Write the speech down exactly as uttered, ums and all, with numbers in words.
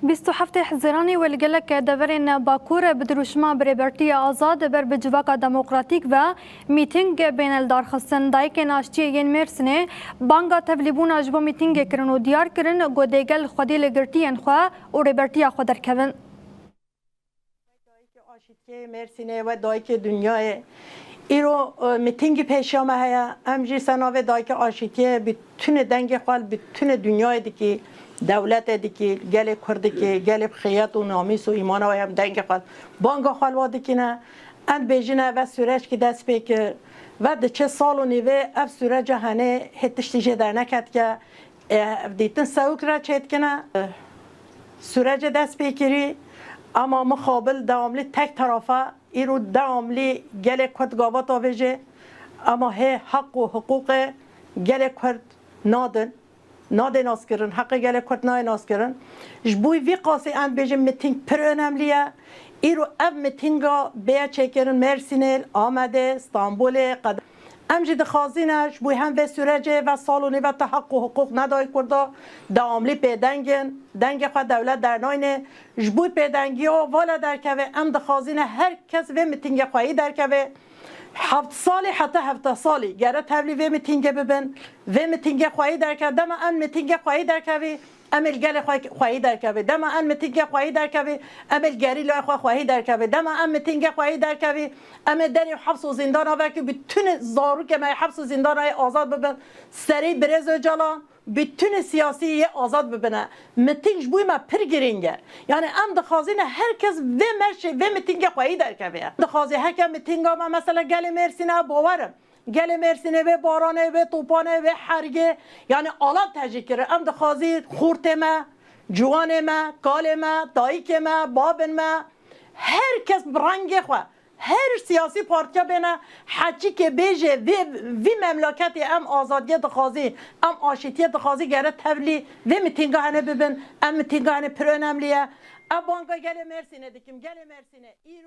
Bîst û heftê Hizîranê wê li gelek deverên Bakur bi dirûşma Birêbertiya Azad ber bi Civaka Demokratîk ve mîtîng bêne lidarxistin. Dayikên Aştiyê yên Mêrsînê banga tevlîbûna ji bo mîtîngê kirin û diyar kirin ku dê gel xwedî li girtiyên xwe û rêbertiya xwe derkevin. Dayikê Aşîtiyê Mêrsînê we dayikê dinyayê. Îro, e, mîtîngî pêşiya me heye. Em jî ser navê Dayikê Aşîtiyê bi tunê dengê xwe li bi tunê dinyayê dikî, dewletê dikî, gelê Kurd dikî, gelê bi xiyet û namîs û îmana we em dengê xwe, banga xwe li wa dikîne. Em dibêjine ve sûreçkî dest pê kir. Ve diçe sal û nîvê ev sûreca henê hê tiştî jê derneketike. E, ev dîtin sewik re çêdikine. E, Sürece dest pê kirî, ama mixabil dewamlî tek tarafa, îro dewamlî gelê Kurd gava tavêje, ama hê heq û hiqûqê gelê Kurd nadin, nadê naskirin, heqê gelê Kurd nayê naskirin. Ji bo vî qasî em dibêjin mitîng pir önemlî ye. Îro ev mitînga bêye çêkirin Mêrsînê, Amedê, Stenbolê, Qed-, Em jî dixwazîne ji bo hem vê sürecê ve sal û nîve te heq û hiqûq nedayê Kurda, dewamlî pêdeng in, dengê xwe dewlet dernayne. Ji bo pêdengiya vala derkeve, em dixwazîne her kes vê mitîngê xweyî derkeve. Heft salî heta hevdeh salî gere tevlî vê mitîngê bibin, vê mitîngê xweyî derkeve. Dema em mitîngê xweyî derkevî, em ê li gelê xwe, xweyî derkevê. Dema em mitîngê xweyî derkevê, em ê li gerîlayê xwe xweyî derkevê. Dema em mitîngê xweyî derkevî, em ê derê heps û zîndana vekî, bi tunê zarokê me yê heps û zîndana yê azad bibin. Serê Birêz Ocalan, bi tunê siyasî yê azad bibine. Mitîng ji bo me pir girîng e. Yani em dixwazîne her kes vê meşê, vê mitîngê xweyî derkevê. Dixwazî heke mitînga me mesela gelê Mêrsîne, bawer im. Gelê Mêrsînê vê baranê, vê topanê, vê hergê, yani alan tejî kir. Em dixwazî xortê me, ciwanê me, kalê me, dayikê me, babin me, her kes bi rengê xwe, her siyasî partiya bêne, heçîkê bêje vê, vî memleketê em azadiyê dixwazî, em aşîtiyê dixwazî gere tevlî vê mitînga hene bibin. Em mitînga hene pir önemlî ye. Ev banga gelê Mêrsînê dikim. Gelê Mêrsînê îro